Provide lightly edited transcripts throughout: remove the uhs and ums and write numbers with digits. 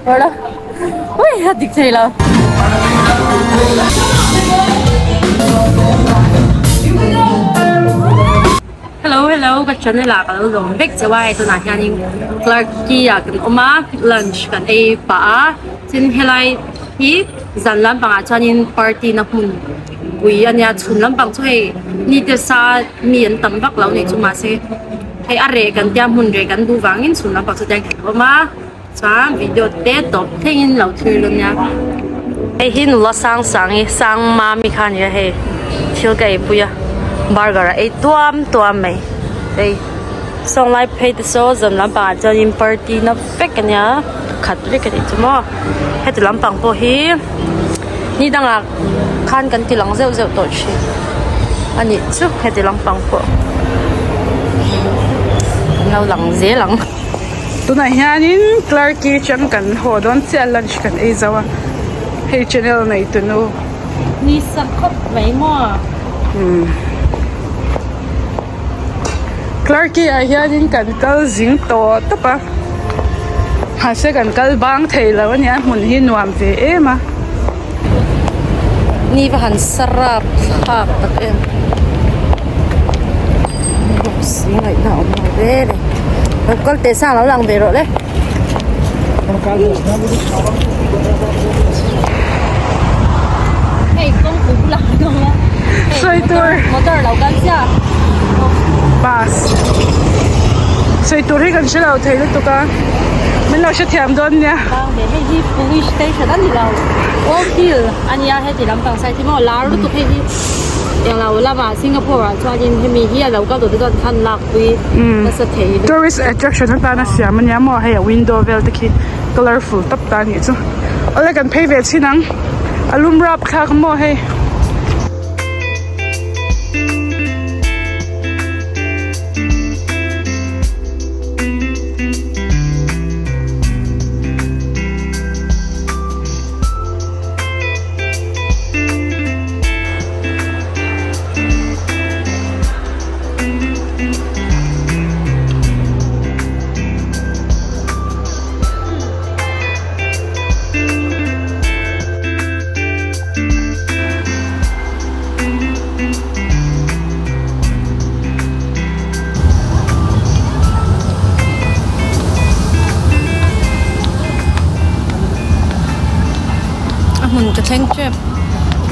Rawh la. Ui a dik thei lo. Hello hello ka channel ah ka lo lawm vek cheu a hei tunah hianin Clarke Quay ah kan awm a lunch kan ei pah a tin helai hi zan lampangah chuanin party na hmun pui a nia chhun lampang chu hei ni te sa mi an tam vak lo nih chu mahse hei a reh kan tia hmun reh kan duh vangin chhun lampang chu tiang kan awm a. Chuan video te tawp thlengin lo thlir dawn nia. Hei hi nula sang sang hi sang mami kha ania hei thil ka eipui a burger a ei tuam tuam mai hei sawng lai phei te saw zan lampangah chuanin party na vek ania khat vek anih chu maw heti lampang pawh hi ni dangah khan kan ti lang zeuh zeuh tawh thin anih chu heti lampang pawh kan lo lang zel ang. Tunah hianin Clarke atang kan haw dawn chiah lunch kan ei zo a hei channel nei tunu. Ni sak khawp mai maw. Umm Clarke ah hianin kan kal zing tawh tawp a mahse kan kal bang thei lo a nia hmun hi nuam ve em a. Ni va han sarap thlak tak em bawk si ngaihna a awm lo ve le lo kal teh sang lo lang ve rawh le. Hei kawngpui bulah kan awm a hei motor motor lo kal chiah bus sawi tur hi kan hre lo thei lutuk a min lo hrethiam dawn nia. Hei hi police station a ni lo old hill a nia heti lampang side hi maw lar lutuk hei hi englo lamah Singapore ah chuanin hemi hi a lo kal tawh te chuan thlan lak pui nasa thei tourist attraction atana siam a nia maw hei a window vel te khi colourful tawp ta a nih chu awle kan phei ve chhin ang a lum rap thlak maw hei. A hmun ka thleng tep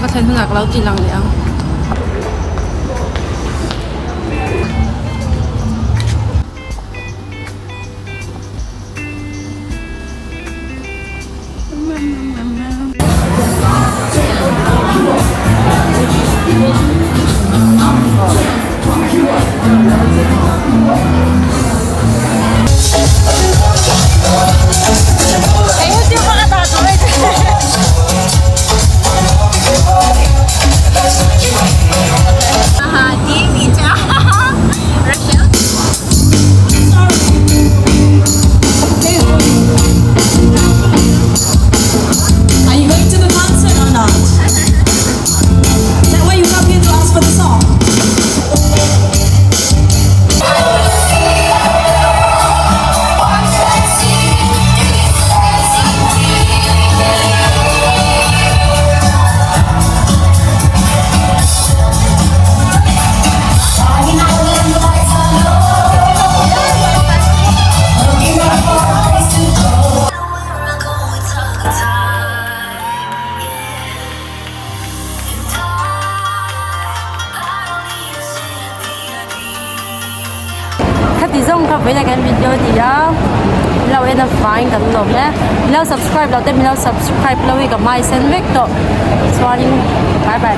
ka thlen hunah ka lo ti lang leh ang. Are you going to the concert or not? Is that why you come here to ask for the song? Khati zawng kha vawiin ah kan video a ni a min lo en avangin kan lawm e min lo subscribe loh te min lo subscribe lo hi ka hmai sen vek tawh chuanin bye bye.